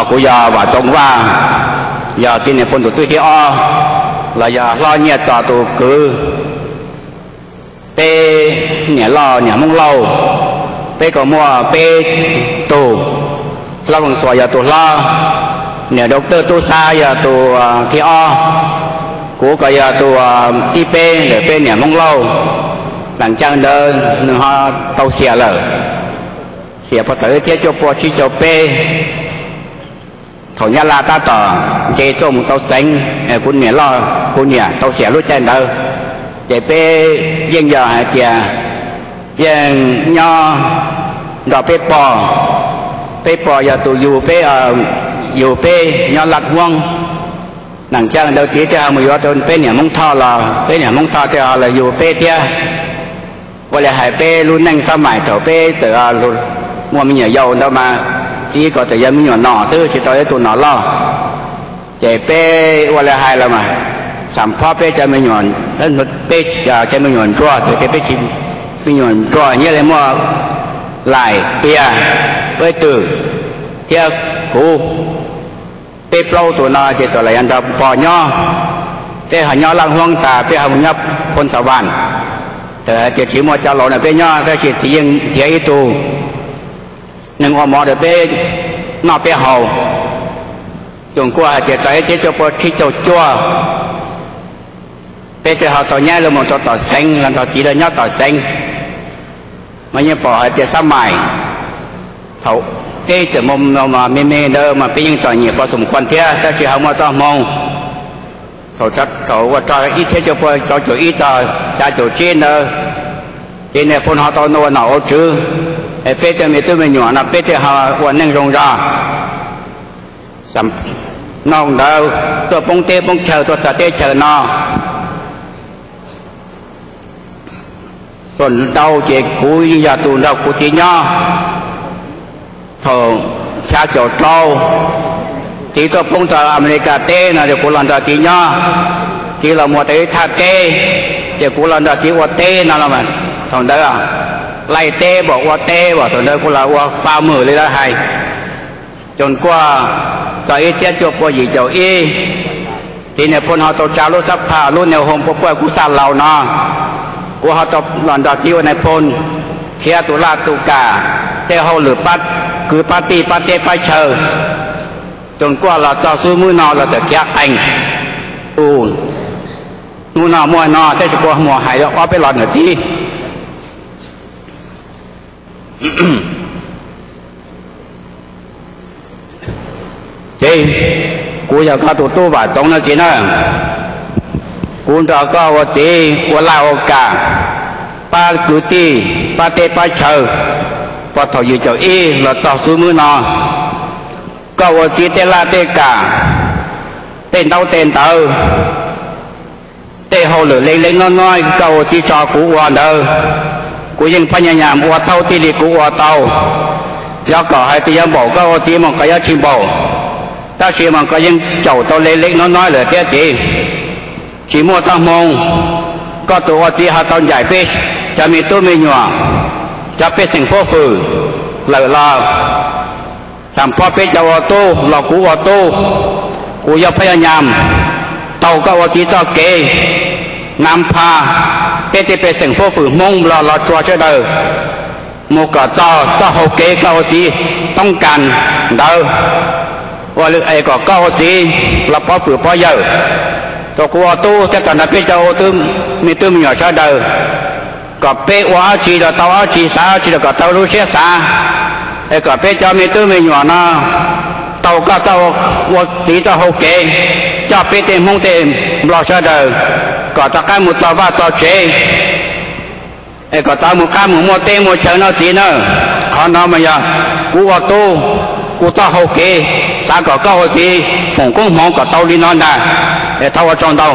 Kuv yog Vam Txoov Vaj, yog txiv niam poj tus tub thib ob, los yog hlob Nyiaj Txos tus kwv. Peb niam loj niam Hmoob Lauj, peb kuj muaj peb tug. Hlob Vaj Xuas yog tus hlob, niam Doctor Tub Xab yog tus thib ob, kuv kuj yog tus thib peb ntawm peb niam Hmoob Lauj. Lam caag ntawd nws ho tau xiam lawm, xiam puag thaum ib txhiab cuaj pua tsib caug peb. Thaum Nyab Laj tab tom nce tuaj mus tau Xeev, kuv niam loj, kuv niam tau xiam lub caij ntawd, ces peb yeej yog hais tias yeej nyob nrog peb pog. Peb pog yog tus yug peb, yug peb nyob Laj Huoob. Nam caag ntawd txiv thiaj ho mus yuav peb niam Hmoob Thoj los peb niam Hmoob Thoj thiaj ho los yug peb thiab. Ua li hais peb lub neej xab mais thaum peb txawm muaj me nyuam yaus ntawd mas txiv kuj txawm yog me nyuam nom xwb tsis tau ib tug nom loj. Ces peb ua li hais los mas xam phob peb cov me nyuam, peb cov me nyuam ntsuag, ces peb tsis, me nyuam ntsuag nyiaj li muaj Laim, Piag, Peb Twm thiab kuv. Peb plaub tus no ces txawm lam yog nrog pog nyob. Peb ho nyob Laj Huoob tas peb ho mus nyob Phoo Xas Vas. Txawm hais tias tsis muaj cov laus no peb nyob tab sis txiv yeej nrhiav ib tug neeg ua mov rau peb noj peb haus. Txoos kuaj hais tias tau ib txhiab cuaj pua tsib caug cuaj, peb thiaj ho tau nyab lawv mus rau tom Xeev los nrog txiv lawv nyob tom Xeev. Mas yeej pom hais tias xab mais thaum peb txawm me me ntawd mas peb yeej txom nyem pov xum quas thiab tab sis ho muaj txoj hmoo. Thaum ua rau ib txhiab cuaj pua rau caum ib txog xya caum tsib ntawd, ces niam Phoo ho tau ua nom ua tswv, es peb tej me tub me nyuam no peb thiaj ho ua neej zoo zog. Noj ntawd tuaj poob teb poob chaw tuaj txog teb chaws no, txog ntau ces kuv yeej yog tus nrog kuv txiv nyob. Thaum xya caum rau, txiv tuaj poob rau Amelikas teb no ces kuv los nrog txiv nyob. Txiv los muas tau ib thaj teb, ces kuv los nrog txiv ua teb no los mas thaum ntawd laij teb npaum ua teb npaum thaum ntawd kuv los ua fa mwm li lawv hais. Txoos kuaj txog ib txhiab cuaj pua yim caum ib, txiv niam Phoo ho tau tsa lub xab phaj lub niag hoo puab puaj kuv xa laus no, kuv ho tau los nrog txiv ua niam Phoo khiav tus laj tus kam, tej hauj lwm pab kwv pab tij pab teb pab chaw. Txoos kuaj los txog xub hnub no los txawm khiav qees. Tus hnub no muaj no tab sis kuv mus hais ob peb los ntawm txiv. Ces kuv yog koj tus tub Vam Txoov no txiv na, kuv nrog koj ua txiv ua laj ua kam, pab kwv tij pab teb pab chaw, puag thaum yim caum ib los txog xub hnub no. Koj ua txiv tej laj tej kam, tej ntaub tej ntawv, tej hauj lwm leej leej nob nob koj ua txiv tso kuv ua ntawd, kuv yeej phab nyas nyas ua thaub tij li kuv ua tau. Yuav kom hais tias yuav npaum koj ua txiv mas koj yuav tsis npaum, tab sis mas koj yeej caum tau leej leej nob nob lawm thiab txiv. Tsis muaj txoj hmoo, koj tus ua txiv ho tau ncaim peb cov me tub me nyuam, cov pej xeem huab hwm lawm los xam phob peb cov ua tub los kuv ua tub, kuv yuav phab nyas nyas taug koj ua txiv txoj kev, nas phas peb tej pej xeem huab hwm Hmoob Nplog los tsuas sawv daws mus kom txog txoj hau kev koj ua txiv toob kas ntawd, ua es kom koj ua txiv los pov hwm pov yawm rau kuv ua tub thiab rau nrog peb cov ua tub, me tub me nyuam sawv daws, kom peb ua dab tsi los tau dab tsi, xav dab tsi los kom tau lub siab xav, es kom peb cov me tub me nyuam no taug koj txoj ua txiv txoj hau kev, coj peb tej Hmoob tej Nplog sawv daws kom rov qab mus txog vaj txog tsev, es kom tau mus qab mus muaj teb muaj chaw no txiv na. Qhov no mas yog kuv ua tub, kuv txoj hau kev, xav kom koj ua txiv foom koob hmoov kom tau li no ntag. Es thov ua tsaug ntau.